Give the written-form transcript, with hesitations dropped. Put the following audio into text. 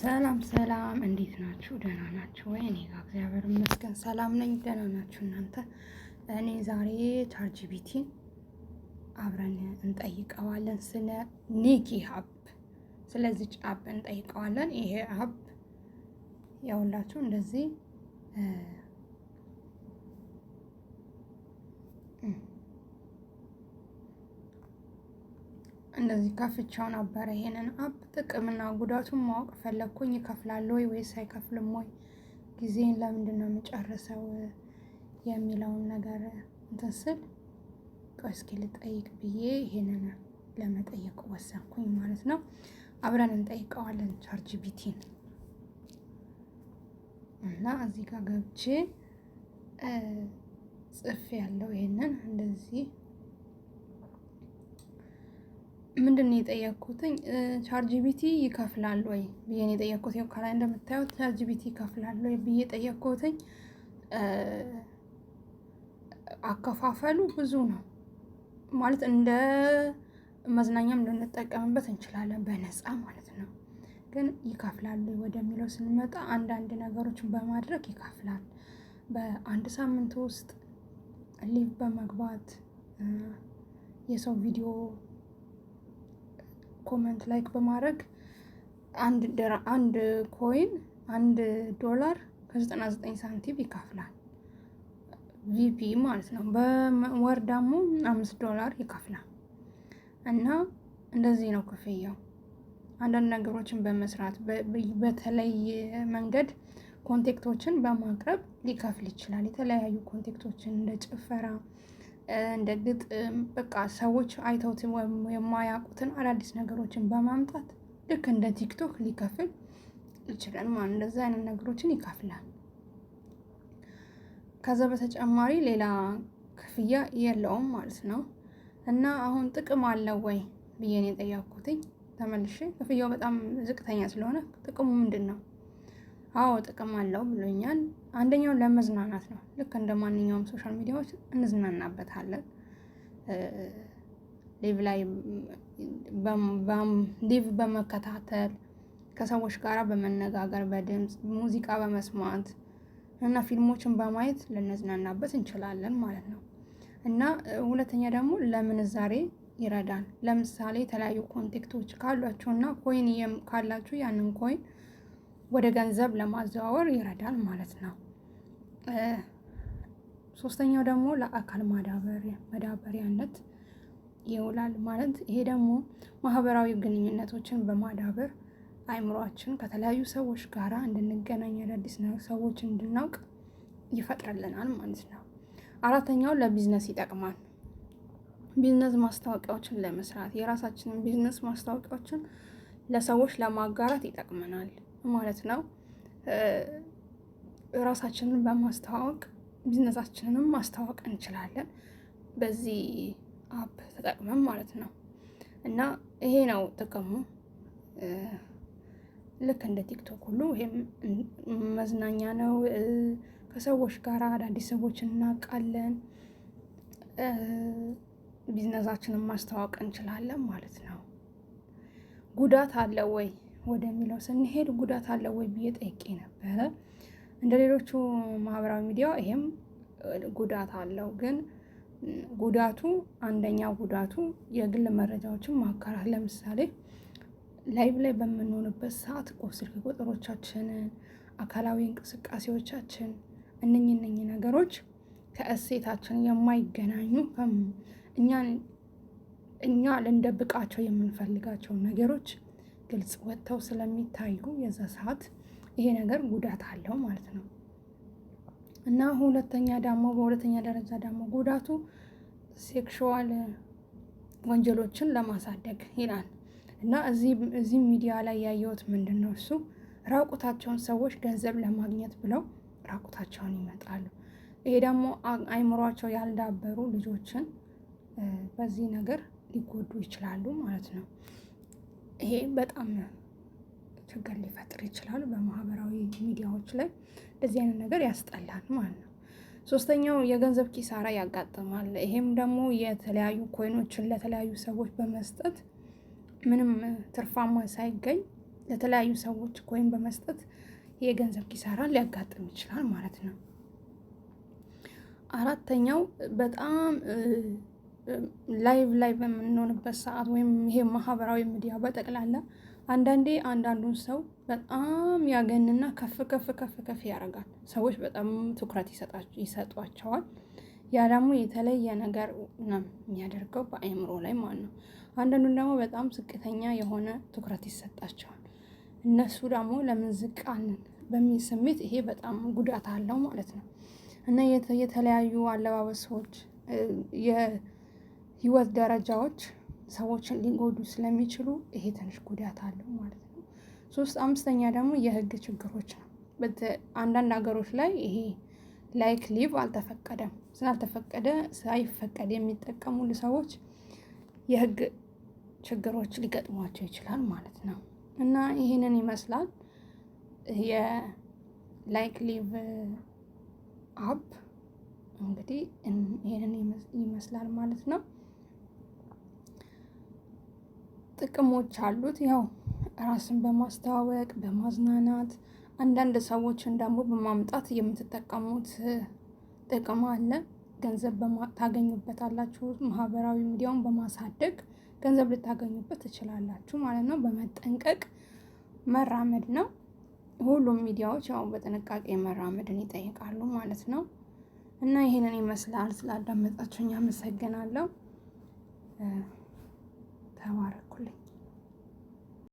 ሰላም ሰላም፣ እንዴት ናችሁ? ደህና ናችሁ ወይ? እኔ ጋር እግዚአብሔር ይመስገን ሰላም ነኝ። ደህና ናችሁ እናንተ? እኔ ዛሬ ChatGPT ን አብረን እንጠይቀዋለን። ስለ ኒኪ app፣ ስለዚች app እንጠይቀዋለን። ይሄ app ያውላችሁ እንደዚህ እንደዚህ ከፍቻው ነበረ። ይሄንን app ጥቅምና ጉዳቱን ማወቅ ፈለግኩኝ። ይከፍላል ወይ ወይስ አይከፍልም ወይ፣ ጊዜን ለምንድን ነው የምጨርሰው የሚለውን ነገር እንትን ስል ቆይ እስኪ ልጠይቅ ብዬ ይሄንን ለመጠየቅ ወሰንኩኝ ማለት ነው። አብረን እንጠይቀዋለን ChatGPT ን እና እዚህ ጋር ገብቼ ጽፌ ያለው ይሄንን እንደዚህ ምንድን ነው የጠየቅኩትኝ? ChatGPT ይከፍላል ወይ ብዬ ነው የጠየቅኩት። ያው ከላይ እንደምታዩት ChatGPT ይከፍላል ወይ ብዬ ጠየቅኩትኝ። አከፋፈሉ ብዙ ነው ማለት እንደ መዝናኛም ልንጠቀምበት እንችላለን በነፃ ማለት ነው። ግን ይከፍላል ወይ ወደሚለው ስንመጣ አንዳንድ ነገሮችን በማድረግ ይከፍላል። በአንድ ሳምንት ውስጥ live በመግባት፣ የሰው ቪዲዮ comment like በማድረግ አንድ coin 1 ዶላር ከ99 ሳንቲም ይከፍላል። VIP ማለት ነው። በወር ደግሞ 5 ዶላር ይከፍላል። እና እንደዚህ ነው ክፍያው። አንዳንድ ነገሮችን በመስራት፣ በተለየ መንገድ content ኦችን በማቅረብ ሊከፍል ይችላል። የተለያዩ content ኦችን እንደ ጭፈራ፣ እንደ ግጥም፣ በቃ ሰዎች አይተውት የማያውቁትን አዳዲስ ነገሮችን በማምጣት ልክ እንደ ቲክቶክ ሊከፍል ይችላል ማለት እንደዛ አይነት ነገሮችን ይከፍላል። ከዛ በተጨማሪ ሌላ ክፍያ የለውም ማለት ነው። እና አሁን ጥቅም አለው ወይ ብዬ ነው የጠየኩትኝ። ተመልሼ ክፍያው በጣም ዝቅተኛ ስለሆነ ጥቅሙ ምንድን ነው? አዎ ጥቅም አለው ብሎኛል። አንደኛው ለመዝናናት ነው። ልክ እንደ ማንኛውም social media ዎች እንዝናናበታለን። Live ላይ live በመከታተል፣ ከሰዎች ጋር በመነጋገር፣ በድምፅ፣ ሙዚቃ በመስማት እና ፊልሞችን በማየት ልንዝናናበት እንችላለን ማለት ነው። እና ሁለተኛ ደግሞ ለምንዛሬ ይረዳል። ለምሳሌ የተለያዩ content ኦች ካሏችሁ እና coin ካላችሁ ያንን coin ወደ ገንዘብ ለማዘዋወር ይረዳል ማለት ነው። ሶስተኛው ደግሞ ለአካል ማዳበሪያነት ይውላል ማለት ይሄ ደግሞ ማህበራዊ ግንኙነቶችን በማዳበር አእምሯችን ከተለያዩ ሰዎች ጋራ እንድንገናኝ፣ አዳዲስ ሰዎች እንድናውቅ ይፈጥርልናል ማለት ነው። አራተኛው ለቢዝነስ ይጠቅማል። ቢዝነስ ማስታወቂያዎችን ለመስራት፣ የራሳችንን ቢዝነስ ማስታወቂያዎችን ለሰዎች ለማጋራት ይጠቅመናል ማለት ነው። ራሳችንን በማስተዋወቅ ቢዝነሳችንንም ማስተዋወቅ እንችላለን በዚህ app ተጠቅመን ማለት ነው። እና ይሄ ነው ጥቅሙ። ልክ እንደ ቲክቶክ ሁሉ ይሄም መዝናኛ ነው። ከሰዎች ጋር አዳዲስ ሰዎችን እናውቃለን። ቢዝነሳችንን ማስተዋወቅ እንችላለን ማለት ነው። ጉዳት አለ ወይ ወደሚለው ስንሄድ ጉዳት አለ ወይ ብዬ ጠይቄ ነበረ። እንደ ሌሎቹ ማህበራዊ ሚዲያ ይሄም ጉዳት አለው። ግን ጉዳቱ አንደኛው ጉዳቱ የግል መረጃዎችን ማጋራት። ለምሳሌ live ላይ በምንሆንበት ሰዓት ስልክ ቁጥሮቻችንን፣ አካላዊ እንቅስቃሴዎቻችን፣ እነኚህ እነኚህ ነገሮች ከእሴታችን የማይገናኙ፣ እኛ ልንደብቃቸው የምንፈልጋቸው ነገሮች ግልጽ ወጥተው ስለሚታዩ የዛ ሰዓት ይሄ ነገር ጉዳት አለው ማለት ነው። እና ሁለተኛ ደግሞ በሁለተኛ ደረጃ ደግሞ ጉዳቱ sexual ወንጀሎችን ለማሳደግ ይላል። እና እዚህ ሚዲያ ላይ ያየሁት ምንድን ነው፣ እሱ ራቁታቸውን ሰዎች ገንዘብ ለማግኘት ብለው ራቁታቸውን ይመጣሉ። ይሄ ደግሞ አይምሯቸው ያልዳበሩ ልጆችን በዚህ ነገር ሊጎዱ ይችላሉ ማለት ነው። ይሄ በጣም ችግር ሊፈጥር ይችላል። በማህበራዊ ሚዲያዎች ላይ እንደዚህ አይነት ነገር ያስጠላል ማለት ነው። ሶስተኛው የገንዘብ ኪሳራ ያጋጥማል። ይሄም ደግሞ የተለያዩ coin ኦችን ለተለያዩ ሰዎች በመስጠት ምንም ትርፋማ ሳይገኝ ለተለያዩ ሰዎች coin በመስጠት የገንዘብ ኪሳራ ሊያጋጥም ይችላል ማለት ነው። አራተኛው በጣም live ላይ በምንሆንበት ሰዓት ወይም ይሄ ማህበራዊ ሚዲያ በጠቅላላ አንዳንዴ አንዳንዱን ሰው በጣም ያገንና ከፍ ከፍ ከፍ ከፍ ያደርጋል። ሰዎች በጣም ትኩረት ይሰጧቸዋል። ያ ደግሞ የተለየ ነገር ነው የሚያደርገው በአእምሮ ላይ ማለት ነው። አንዳንዱን ደግሞ በጣም ዝቅተኛ የሆነ ትኩረት ይሰጣቸዋል። እነሱ ደግሞ ለምን ዝቅ አልን በሚል ስሜት ይሄ በጣም ጉዳት አለው ማለት ነው። እና የተለያዩ አለባበሶች፣ የህይወት ደረጃዎች ሰዎችን ሊጎዱ ስለሚችሉ ይሄ ትንሽ ጉዳት አለው ማለት ነው። አምስተኛ ደግሞ የህግ ችግሮች ነው። አንዳንድ ሀገሮች ላይ ይሄ like live አልተፈቀደም። ስላልተፈቀደ ሳይፈቀድ የሚጠቀሙ ሰዎች የህግ ችግሮች ሊገጥሟቸው ይችላል ማለት ነው። እና ይህንን ይመስላል የ like live app፣ እንግዲህ ይህንን ይመስላል ማለት ነው። ጥቅሞች አሉት። ያው ራስን በማስተዋወቅ፣ በማዝናናት፣ አንዳንድ ሰዎችን ደግሞ በማምጣት የምትጠቀሙት ጥቅም አለ። ገንዘብ ታገኙበታላችሁ። ማህበራዊ ሚዲያውን በማሳደግ ገንዘብ ልታገኙበት ትችላላችሁ ማለት ነው። በመጠንቀቅ መራመድ ነው። ሁሉም ሚዲያዎች ያው በጥንቃቄ መራመድን ይጠይቃሉ ማለት ነው። እና ይሄንን ይመስላል። ስላዳመጣችሁኝ አመሰግናለሁ። ተባረኩ።